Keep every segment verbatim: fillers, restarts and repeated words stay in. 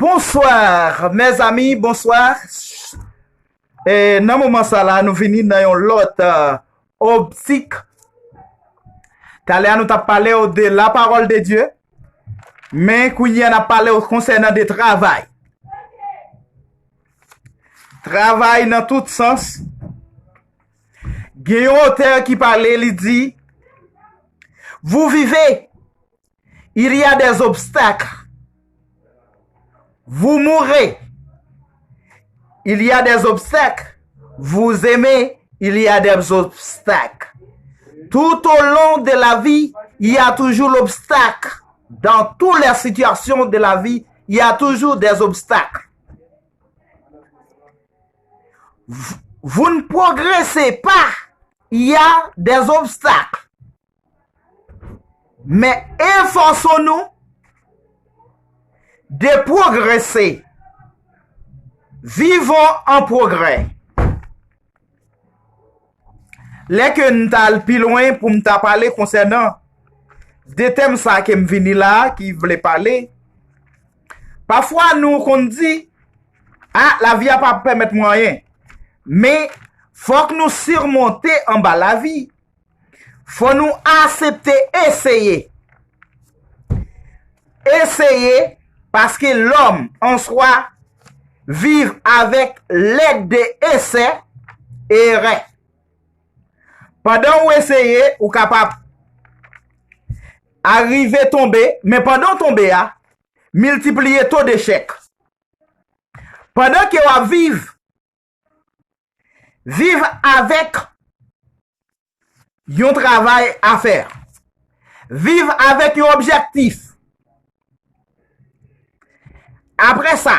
Bonsoir, mes amis, bonsoir. E nan moman sa la, nou vini nan yon lòt, euh, optik. Talè a nou t ap pale w de la parole de Dieu, men kounye a n ap pale w konsènan de travay. Travay nan tout sans. Gen yon otè ki pale, li di, vous vivez, il y a des obstacles. Vous mourrez, il y a des obstacles. Vous aimez, il y a des obstacles. Tout au long de la vie, il y a toujours l'obstacle. Dans toutes les situations de la vie, il y a toujours des obstacles. Vous, vous ne progressez pas, il y a des obstacles. Mais efforçons-nous de progresser. Vivons en progrès. Lè ke m t al pi lwen pou m ta pale konsènan de tèm sa ke m vini la, ki vle pale, pafwa nou konn di, a, lavi a pa pèmèt mwen anyen. Men, fòk nou simonte anba lavi. Fò nou aksepte eseye. Eseye, paske l'homme en soi vive avec l'aide de essais et erreurs. Pandan w eseye, ou kapab arive tonbe, men pandan w tonbe a, miltipliye to dechèk. Pandan ke w ap viv, viv avèk yon travay a fè. Viv avèk yon objektif. Apre sa,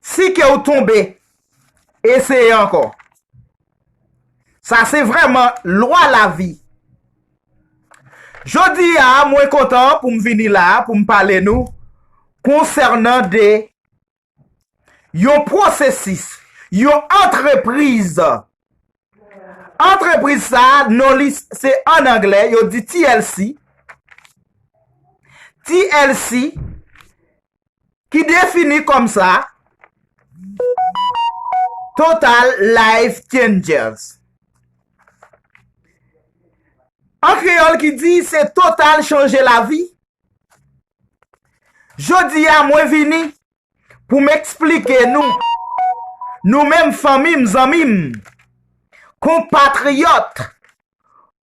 si ke w tonbe, eseye ankò. Sa se vrèman lwa lavi. Jodi a, mwen kontan pou m vini la, pou m pale nou konsènan de yon pwosesis, yon antrepriz. Antrepriz sa, non li se an anglè, yo di T L C. T L C, ki defini kòm sa, Total Life Changers. An kreyòl ki di se total chanje lavi. Jodi a, mwen vini pou m eksplike nou, nou menm fanmi m, zanmi m, konpatriyòt,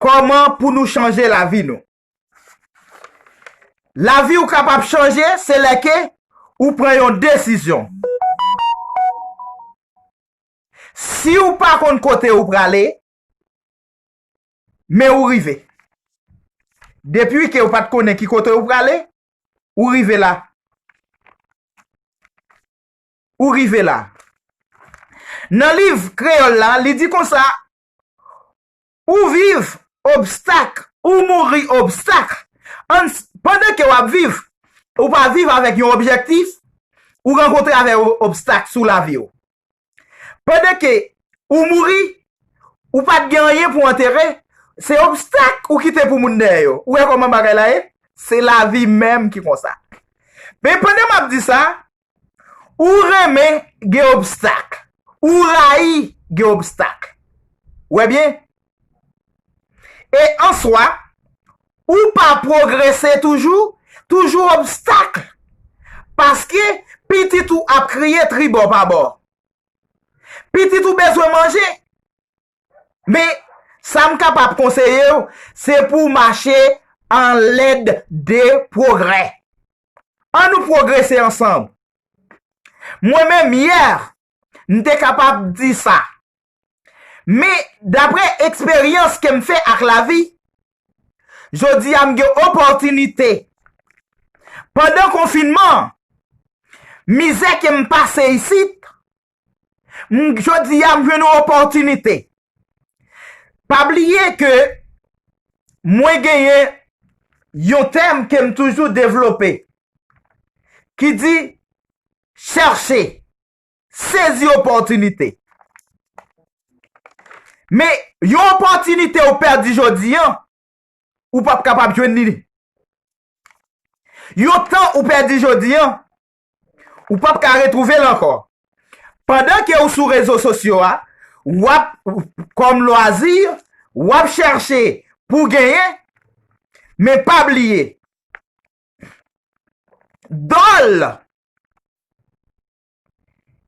kòman pou nou chanje lavi nou. Lavi w kapab chanje, se lè ke ou pran yon desizyon. Si w pa konn kote ou prale, men ou rive. Depi ke ou pa t konnen ki kote ou prale, ou rive la. Ou rive la. Nan liv kreyòl la, li di konsa, ou viv obstak, ou mouri obstak. An, pandan ke w ap viv, ou pa viv avèk yon objektif, ou rankontre avèk obstak sou lavi w. Pandan ke ou mouri, ou pa t gen anyen pou antere, se obstak ou kite pou moun dèyè yo. Ou wè kòman bagay la ye? Se lavi menm ki konsa. Men pandan m ap di sa, ou renmen gen obstak, ou rayi gen obstak. Ou wè byen? E an swa, ou pa pwogrese toujou, toujou obstak. Paske pitit ou ap kriye tribò pa bò. Pitit ou bezwen manje. Men, sa m kapab konseye w, se pou w mache an lèd de pwogrè. An nou pwogrese ansanm. Mwen menm, yè, m te kapab di sa. Men, dapre eksperyans ke m fè ak lavi, jodi a m gen opòtinite. Pandan konfinman, mizè ke m pase isit, m, jodi a m jwenn yon opòtinite. Pa bliye ke mwen genyen yon tèm ke m toujou devlope, ki di, chèche, sezi opòtinite. Men, yon opòtinite ou pèdi jodi a, ou p ap kapab jwenn li. Yon tan ou pèdi jodi a, ou p ap ka retwouve l ankò. Pandan ke ou sou rezo sosyo a, w ap, kòm lwazi, w ap chèche pou genyen, men pa bliye, Dòl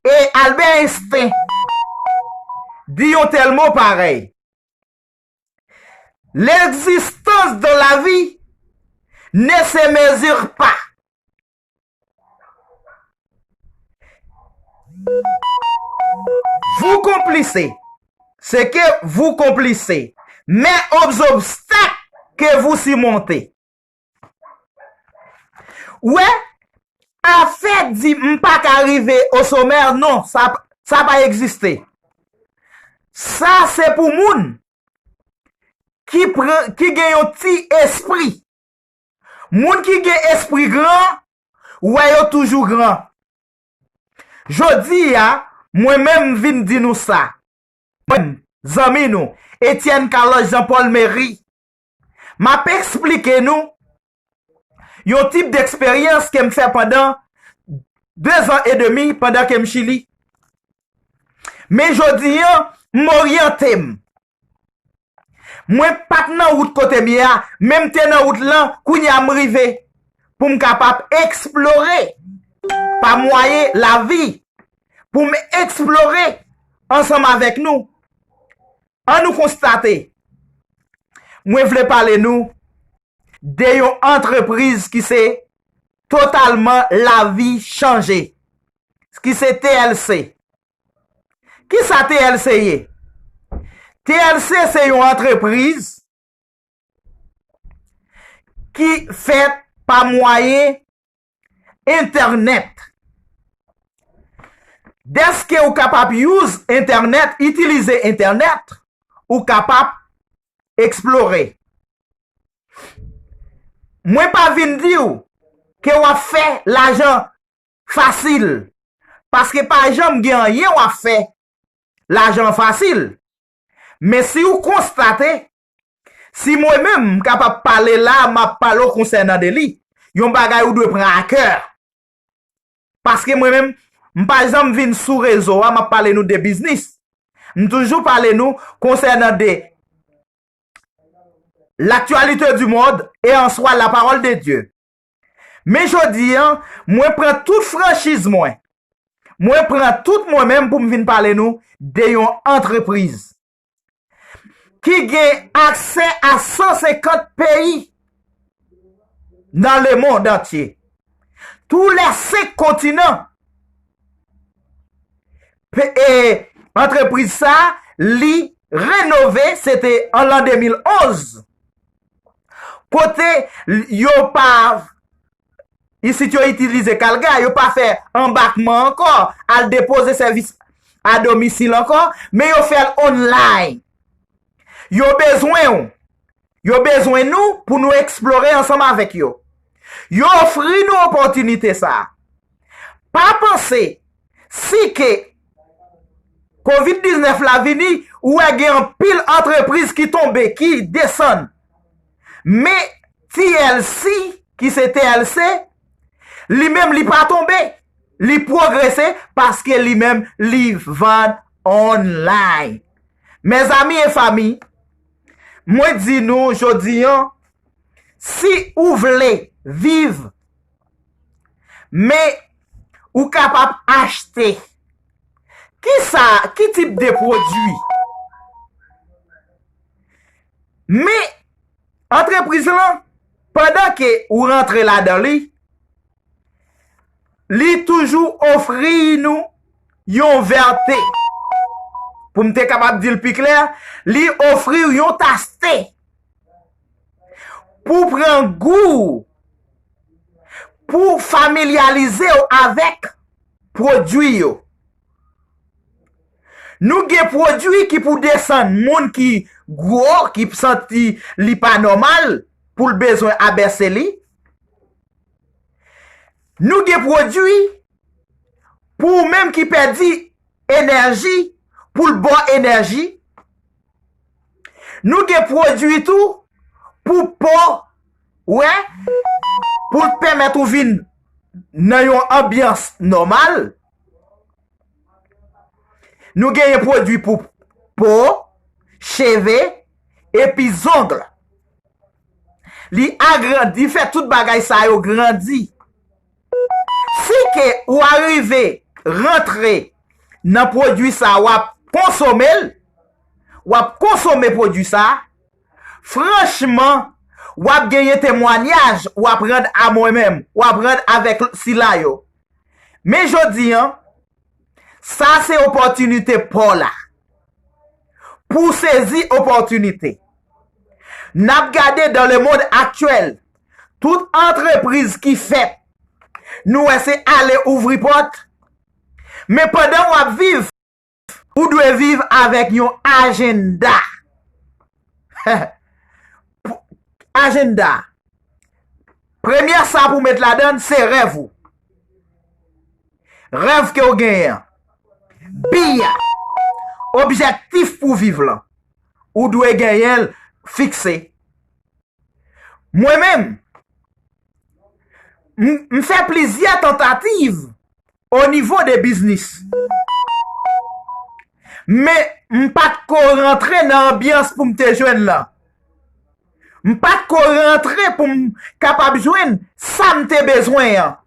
e Albert Einstein di yon tèl mo parèy. L'existence dans la vie ne se mesure pas. Vous complissez ce que vous complissez, mais aux obstacles que vous surmontez. Ou wè, afè di m pa ka rive o somè, non, sa, sa pa egziste. Sa se pou moun ki pran, ki gen yon ti espri. Moun ki gen espri gran, wè yo toujou gran. Jodi a, mwen menm vin di nou sa. Mwen, zanmi nou, Etienne Carlos Jean Paul Méry, m ap eksplike nou yon tip deksperyans ke m fè pandan de zan edmi pandan ke m Chili. Men jodi an, m oryante m. Mwen pa t nan wout kote m ye a, men m te nan wout lan, kounye a m rive pou m kapab eksplore pa mwayen lavi, pou m eksplore ansanm avèk nou. An nou konstate, mwen vle pale nou de yon antrepriz ki se Totalman Lavi Chanje, ki se T L C. Kisa T L C ye? T L C se yon antrepriz ki fèt pa mwayen entènèt. Dèske ou kapab use entènèt, itilize entènèt, ou kapab eksplore. Mwen pa vin di w ke w ap fè lajan fasil, paske pa janm gen anyen w ap fè lajan fasil. Men si w konstate, si mwen menm m kapab pale la, m ap pale w konsènan de li, yon bagay ou dwe pran a kè. Paske mwen menm, m pa janm vin sou rezo a, m ap pale nou de biznis. M toujou pale nou konsènan de l'actualité du monde et en soi la parole de Dieu. Men jodi an, mwen pran tout franchiz mwen. Mwen pran tout mwen menm pou m vin pale nou de yon antrepriz ki gen aksè a san senkant peyi dans le monde entier. Tous les cinq continents. Pe-, e, antrepriz sa, li renove, se te an lan de mil onz. Kote yo pa, isit yo itilize kalga, yo pa fè anbakman ankò, al depoze sèvis a domisil ankò, men yo fè l online. Yo bezwen w. Yo bezwen nou pou nou eksplore ansanm avèk yo. Yo ofri nou opòtinite sa a. Pa panse, si ke kovid diznèf la vini, ou wè gen anpil antrepriz ki tonbe, ki desann. Men T L C, ki se T L C, li menm li pa tonbe, li pwogrese paske li menm li vann online. Mezanmi e fanmi, mwen di nou jodi an, si ou vle viv, men ou kapab achte. Kisa, ki tip de pwodui? Men antrepriz lan, pandan ke ou rantre ladan li, li toujou ofri nou yon vète. Pou m te kapab di l pi klè, li ofri w yon tas te pou pran gou, pou familyalize w avèk pwodui yo. Nou gen pwodui ki pou desann moun ki gwo, ki santi li pa nòmal, pou l bezwen abèse li. Nou gen pwodui pou ou menm ki pèdi enèji, pou l ba w enèji. Nou gen pwodui tou pou po, wè, pou l pèmèt ou vin nan yon anbyans nòmal, nou genyen pwodui pou po, cheve, epi zong. Li agrandi, fè tout bagay sa yo grandi. Si ke ou arive rantre nan pwodui sa, w ap konsome l, w ap konsome pwodui sa, franchman, w ap genyen temwanyaj, w ap rann a mwen menm, w ap rann avèk sila yo. Men jodi an, sa se opòtinite pa w la. Pou sezi opòtinite. N ap gade dans le monde actuel, tout antrepriz ki fèt, nou wè se ale ouvri pòt. Men pandan w ap viv, ou dwe viv avèk yon ajenda. Ajenda. Premyè sa pou met ladan l, se rèv ou. Rèv ke w genyen an. Bi a. Objektif pou viv lan. Ou dwe genyen l fikse. Mwen menm, m, m fè plizyè tantativ o nivo de biznis. Men, m pa t ko rantre nan anbyans pou m te jwenn lan. M pa t ko rantre pou m kapab jwenn sa m te bezwen an.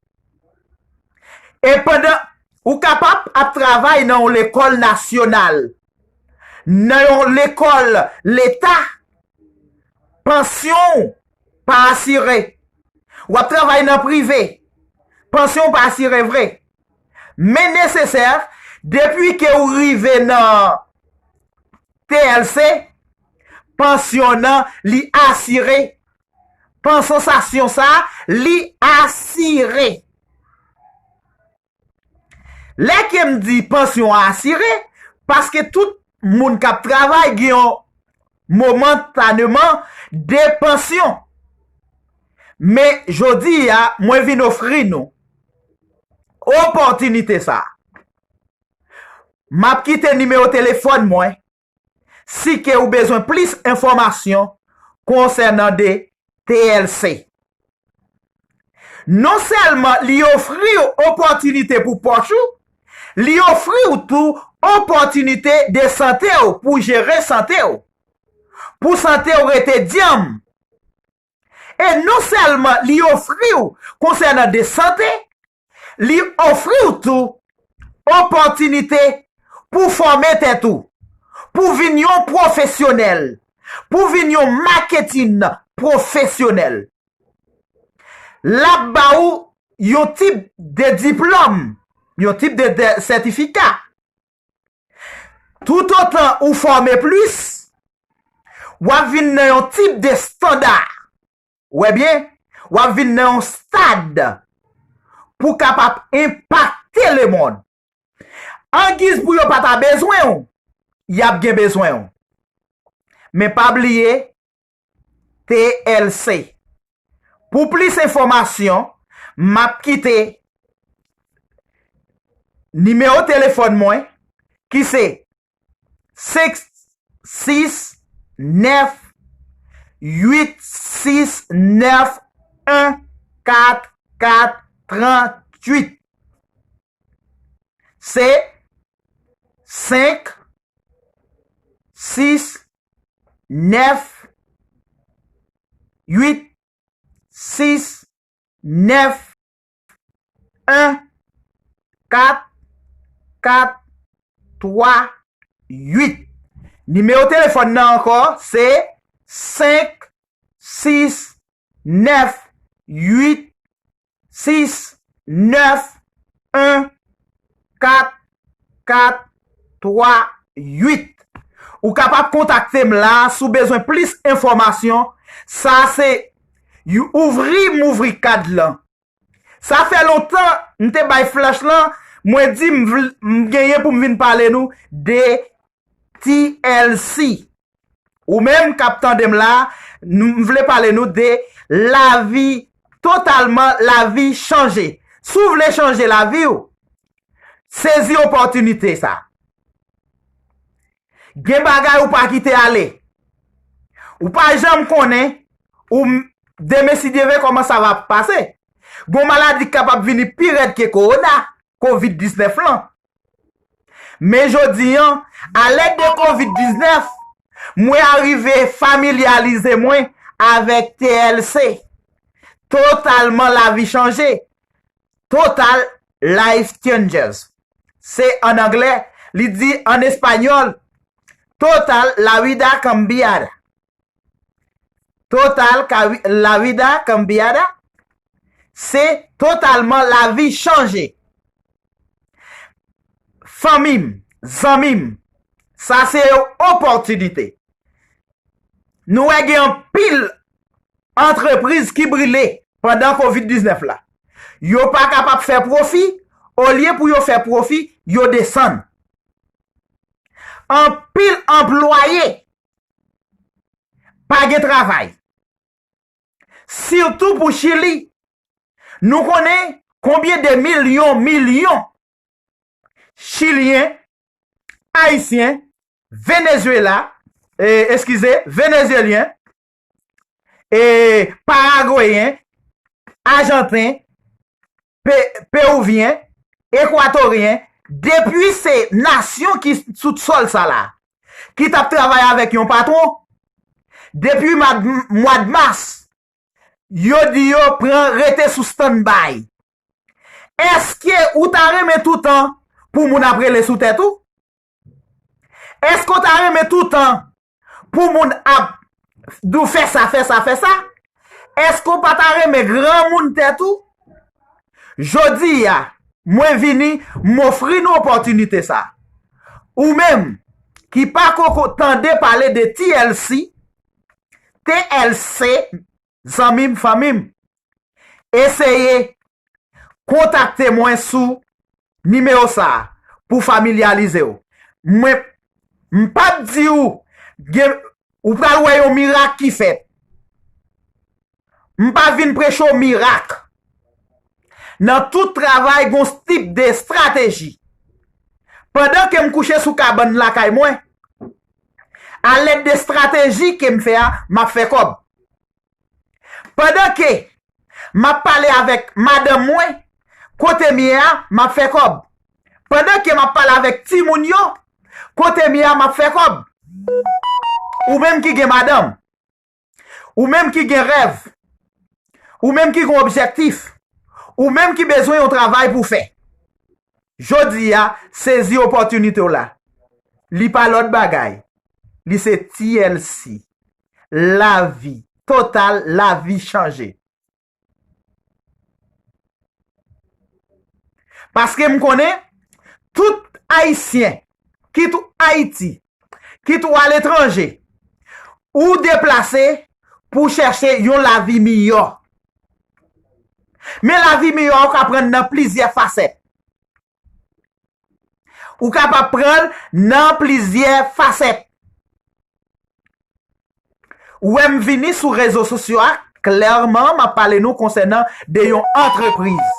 E pandan ou kapab ap travay nan yon lekòl nasyonal, nan yon lekòl leta, pansyon w pa asire. W ap travay nan prive, pansyon w pa asire vre. Men nesesè, depi ke w rive nan T L C, pansyon nan li asire. Pansasyon sa, li asire. Lè ke m di pansyon an asire, paske tout moun k ap travay gen yon momantaneman de pansyon. Men jodi a, mwen vin ofri nou opòtinite sa. M ap kite nimewo telefòn mwen si ke ou bezwen plis enfòmasyon konsènan de T L C. Non sèlman li ofri w opòtinite pou pòch ou, li ofri w tou opòtinite de sante w pou jere sante w, pou sante w rete dyanm. E non sèlman li ofri w konsènan de sante, li ofri w tou opòtinite pou fòme tèt ou, pou vin yon pwofesyonèl, pou vin yon maketin pwofesyonèl. L ap ba ou yon tip de diplòm, yon tip de, de sètifika. Toutotan ou fòme plis, w ap vin nan yon tip de estanda. Ou wè byen, w ap vin nan yon stad pou w kapab enpakte lemonn. Angiz pou yo pa ta bezwen w, y ap gen bezwen w. Men pa bliye, T L C. Pou plis enfòmasyon, m ap kite nimewo telefòn mwen, ki se senk sis nèf uit sis nèf en kat kat tranntuit. Se senk sis nèf uit sis nèf en kat kat twa uit. Nimewo telefòn nan ankò se senk sis nèf uit sis nèf en kat kat twa uit. Ou kapab kontakte m la si w bezwen plis enfòmasyon. Sa se yon ouvri m ouvri kad lan. Sa fè lontan m te bay flach lan, mwen di m vl- m genyen pou m vin pale nou de T L C. Ou menm k ap tande m la, nou, m vle pale nou de lavi, totalman lavi chanje. Si w vle chanje lavi w, sezi opòtinite sa. Gen bagay ou pa kite ale. Ou pa janm konnen, ou m- demen si Dye vle kòman sa va pase. Gon maladi k kapab vini pi rèd ke kowona, kovid diznèf lan. Men jodi an, alèd de kovid diznèf, mwen arive familyalize mwen avèk T L C. Totalman lavi chanje. Total Life Changers. Se an anglè, li di an espanyòl, Total la vida cambiada. Total cavi- la vida cambiada, se totalman lavi chanje. Fanmi m, zanmi m, sa se yon opòtinite. Nou wè gen anpil antrepriz ki brile pandan kovid diznèf la. Yo pa kapab fè pwofi, olye pou yo fè pwofi, yo desann. Anpil anplwaye pa gen travay. Sitou pou Chili, nou konnen konbyen de milyon, milyon Chilyen, Ayisyen, Venezuela, e, eskize, Venezyelyen, e, Paragweyen, Ajanten, Pe- Pewouvyen, Ekwatoryen, depi se nasyon ki sou sòl sa la, ki t ap travay avèk yon patwon, depi mad- mwa d mas, yo di yo pran rete sou standby. Èske ou ta renmen toutan pou moun ap rele sou tèt ou? Èske w ta renmen toutan pou moun ap di w fè sa, fè sa, fè sa? Èske w pa ta renmen granmoun tèt ou? Jodi a, mwen vini, m ofri nou opòtinite sa. Ou menm ki pa ko- ko- tande pale de T L C, T L C, zanmi m, fanmi m, eseye kontakte mwen sou nimewo sa a pou familyalize w. Mwen, m p ap di w, gen, ou pral wè yon mirak ki fèt. M pa vin preche w mirak. Nan tout travay, gon tip de estrateji. Pandan ke m kouche sou kabann lakay mwen, alèd de estrateji ke m fè a, m ap fè kòb. Pandan ke m ap pale avèk madanm mwen, kote m ye a, m ap fè kòb. Pandan ke m ap pale avèk timoun yo, kote m ye a, m ap fè kòb. Ou menm ki gen madanm, ou menm ki gen rèv, ou menm ki gen objèktif, ou menm ki bezwen yon travay pou fè. Jodi a, sezi opòtinite w la. Li pa lòt bagay. Li se T L C. Lavi total, lavi chanje. Paske m konnen tout Ayisyen, kit ou Ayiti, kit ou aletranje, ou deplase pou chèche yon lavi miyò. Men lavi miyò a ou ka pran nan plizyè fasèt. Ou kapab pran l nan plizyè fasèt. Ou wè m vini sou rezo sosyo a, klèman m ap pale nou konsènan de yon antrepriz.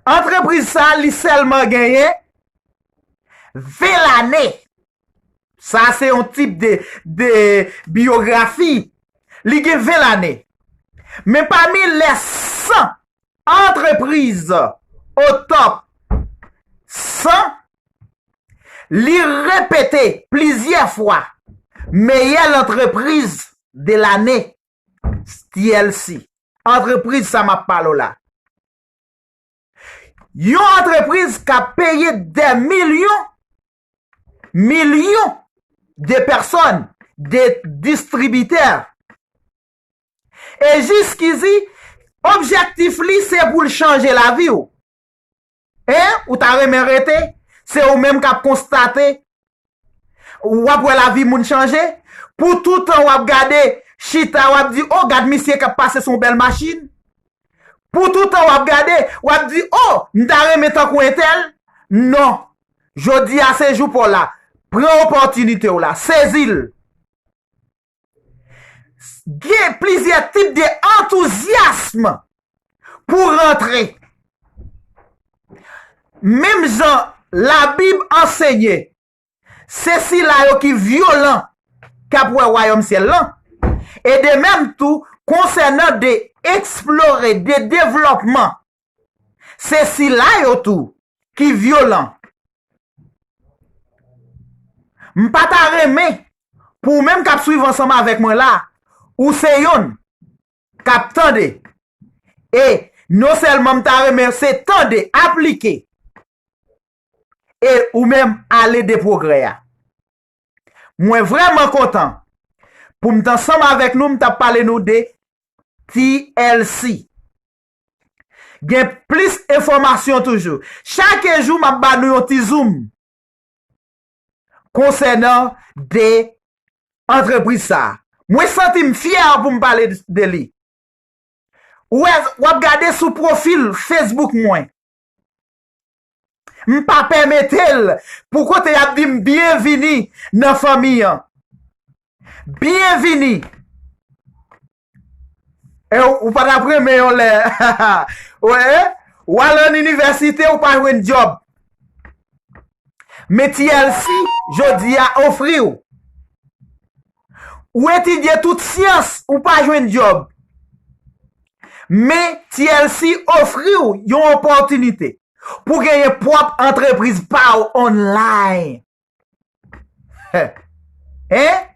Antrepriz sa, li sèlman genyen ven lane. Sa se yon tip de, de biyografi. Li gen ven lane. Men pami lè san antrepriz o top san, li repete plizyè fwa meyè lantrepriz de lane, T L C. Antrepriz sa m ap pale w la. Yon antrepriz k ap peye dè milyon, milyon de pèsòn, de distribitè. E jiskizi, objèktif li se pou l chanje lavi w. En, ou ta renmen rete, se ou menm k ap konstate, w ap wè lavi moun chanje. Pou toutan w ap gade, chita, w ap di, o, gad misye k ap pase sou yon bèl machin. Pou toutan w ap gade, w ap di, o, m ta renmen tankou entèl. Non. Jodi a se jou pa w la. Pran opòtinite w la. Sezi l. Gen plizyè tip de antouzyasm pou rantre. Menm jan Labib ansenye, se sila yo ki vyolan k ap wè wayòm syèl lan. E de menm tou, konsènan de eksplore de devlòpman, se sila yo tou ki vyolan. M pa ta renmen pou ou menm k ap swiv ansanm avèk mwen la, ou se yonn k ap tande. E non sèlman m ta renmen se tande, aplike, e ou menm ale de pwogrè a. Mwen vrèman kontan pou m t ansanm avèk nou, m t ap pale nou de T L C. Gen plis enfòmasyon toujou. Chak jou, m ap ba nou yon ti zoom konsènan de antrepriz sa a. Mwen santi m fyè pou m pale de li. Ou wè, w ap gade sou pwofil Facebook mwen. M pa pèmete l pou kote y ap di m byenvini nan fanmi an. Byenvini. E ou, ou pa t ap renmen yon lè. Wè, w al ann inivèsite, ou pa jwenn djòb. Men T L C, jodi a, ofri w. Ou etidye tout syans, ou pa jwenn djòb. Men T L C ofri w yon opòtinite pou genyen pwòp antrepriz pa w online. Hein?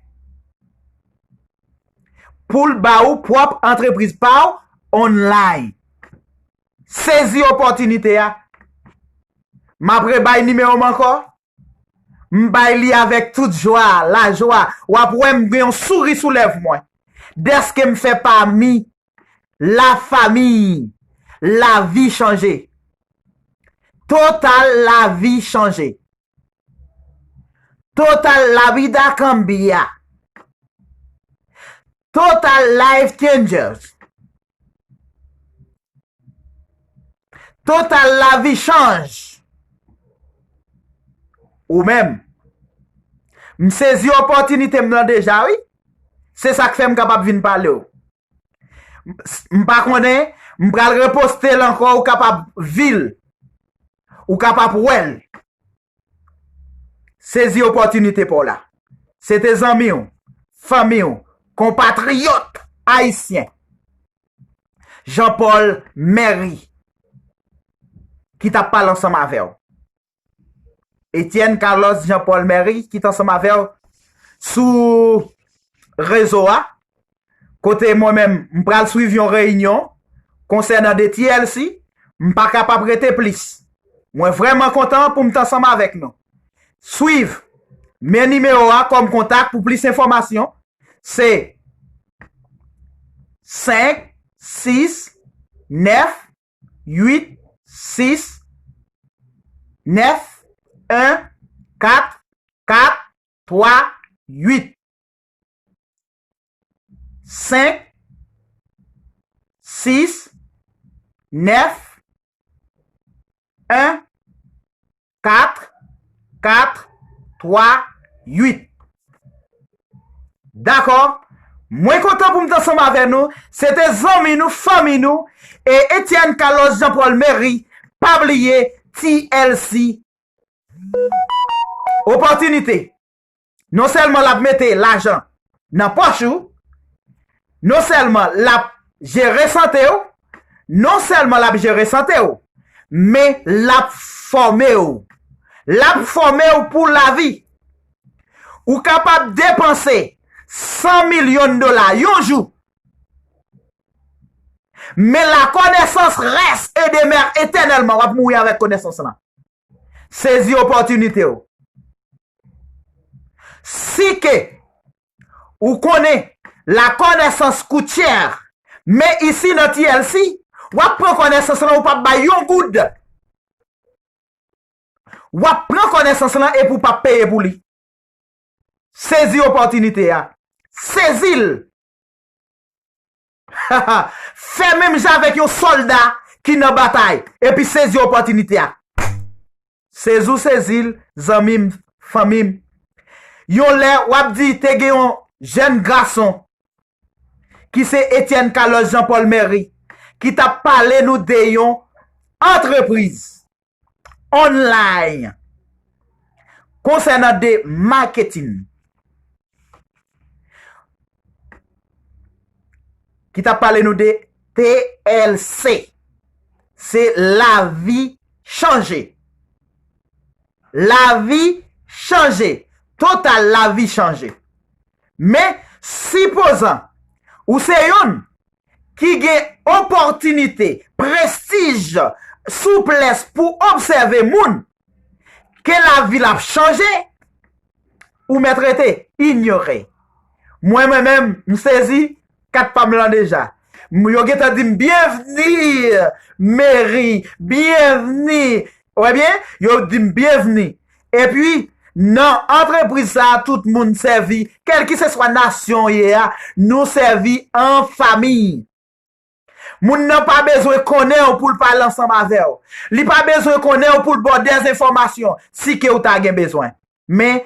Pou l ba ou pwòp antrepriz pa w online. Sezi opòtinite a. M ap rebay nimewo m ankò. M bay li avèk tout jwa, lajwa. W ap wè m gen yon souri sou lèv mwen. Dèske m fè pami la famiy Lavi Chanje. Total Lavi Chanje. Total La Vida Cambia. Total Life Changers. Total Lavi Chanj. Ou menm. M sezi opòtinite m nan deja, wi. Se sa k fè m kapab vin pale w. M, m pa konnen, m pral reposte l ankò, ou kapab vi l. Ou kapab wè l. Sezi opòtinite pa w la. Se te zanmi w, fanmi w, konpatriyòt ayisyen, Jean Paul Mary, ki t ap pale ansanm avè w. Etienne Carlos Jean Paul Mary, ki t ansanm avè w sou rezo a. Kote mwen menm, m pral swiv yon reyinyon konsènan de T L C, m pa kapab rete plis. Mwen vrèman kontan pou m t ansanm avèk nou. Swiv, men nimewo a kòm kontak pou plis enfòmasyon, se senk sis nèf uit sis nèf en kat kat twa uit. Senk sis nèf en kat kat twa uit. Dakò? Mwen kontan pou m t ansanm avè nou. Se te zanmi nou, fanmi nou, e Etienne Carlos Jean Paul Mary, pa bliye T L C. Opòtinite. Non sèlman l ap mete lajan nan pòch ou, non sèlman l ap jere sante w, non sèlman l ap jere sante w, men l ap fòme w. L ap fòme w pou lavi. Ou kapab depanse san milyon dola yon jou, men la connaissance reste et demeure éternellement. W ap mouri avèk konesans lan. Sezi opòtinite w. Si ke ou konnen la connaissance coûte cher, men isi nan T L C, w ap pran konesans lan, ou p ap bay yon goud. W ap pran konesans lan epi w p ap peye pou li. Sezi opòtinite a. Sezi l. Fè menm jan avèk yon sòlda ki nan batay, epi sezi opòtinite a. Sezi w sezi l, zanmi m, fanmi m. Yon lè, w ap di, te gen yon jèn gason ki se Etienne Carlos Jean Paul Mary, ki t ap pale nou de yon antrepriz online konsènan de marketing, ki t ap pale nou de T L C. Se lavi chanje. Lavi chanje. Total lavi chanje. Men, sipozan ou se youn ki gen opòtinite, prestij, souplès pou obsève moun, ke lavi l ap chanje, ou mèt rete, inyore. Mwen, mwen menm, m sezi kat pa m lan deja. M, yo gentan di m, "Byenvni, Meri, byenvni." Ou wè byen? Yo di m, "Byenvni." Epi, nan antrepriz sa a, tout moun sèvi, kèlkeseswa nasyon w ye a, nou sèvi an fanmi. Moun nan pa bezwen konnen w pou l pale ansanm avè w. Li pa bezwen konnen w pou l ba w dèzenfòmasyon, si ke w ta gen bezwen. Men,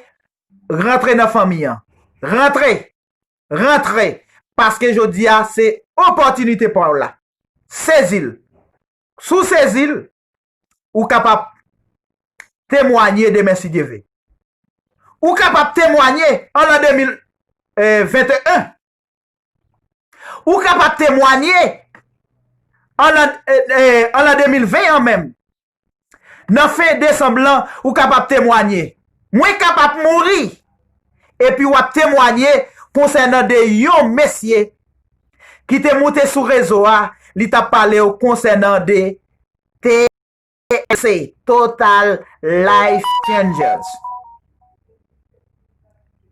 rantre nan fanmi an. Rantre! Rantre! Paske jodi a, se opòtinite pa w la. Sezi l. Si w sezi l, ou kapab temwanye demen si Dye ve. Ou kapab temwanye an lan de mil venteyen. Ou kapab temwanye an lan, eh, eh, an lan de mil ven an menm. Nan fen desanm lan, ou kapab temwanye. Mwen kapab mouri. Epi w ap temwanye konsènan de yon mesye ki te moute sou rezo a, li t ap pale w konsènan de T L C, Total Life Changers.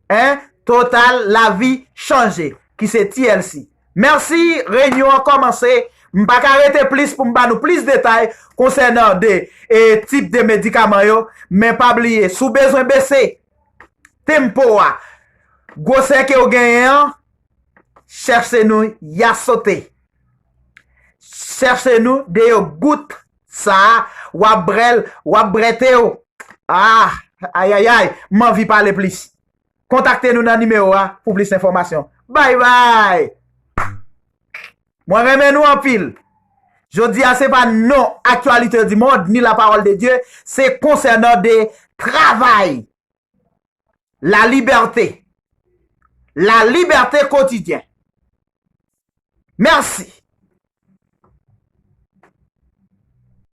Hein? Total Lavi Chanje, ki se T L C. Mèsi, reyinyon an kòmanse. M pa ka rete plis pou m ba nou plis detay konsènan de, e, tip de medikaman yo, men pa bliye, si w bezwen bese tempo a, gwosè ke w genyen an, chèche nou Yasote. Chèche nou de yo gout sa a, w ap brè l, w ap brète w. Ah, ayayay, m anvi pale plis. Kontakte nou nan nimewo a pou plis enfòmasyon. Bay bay! Mwen renmen nou anpil. Jodi a se pa non Actualité du Monde ni La Parole de Dieu, se konsènan de travay. La liberté. La liberté quotidienne. Mèsi.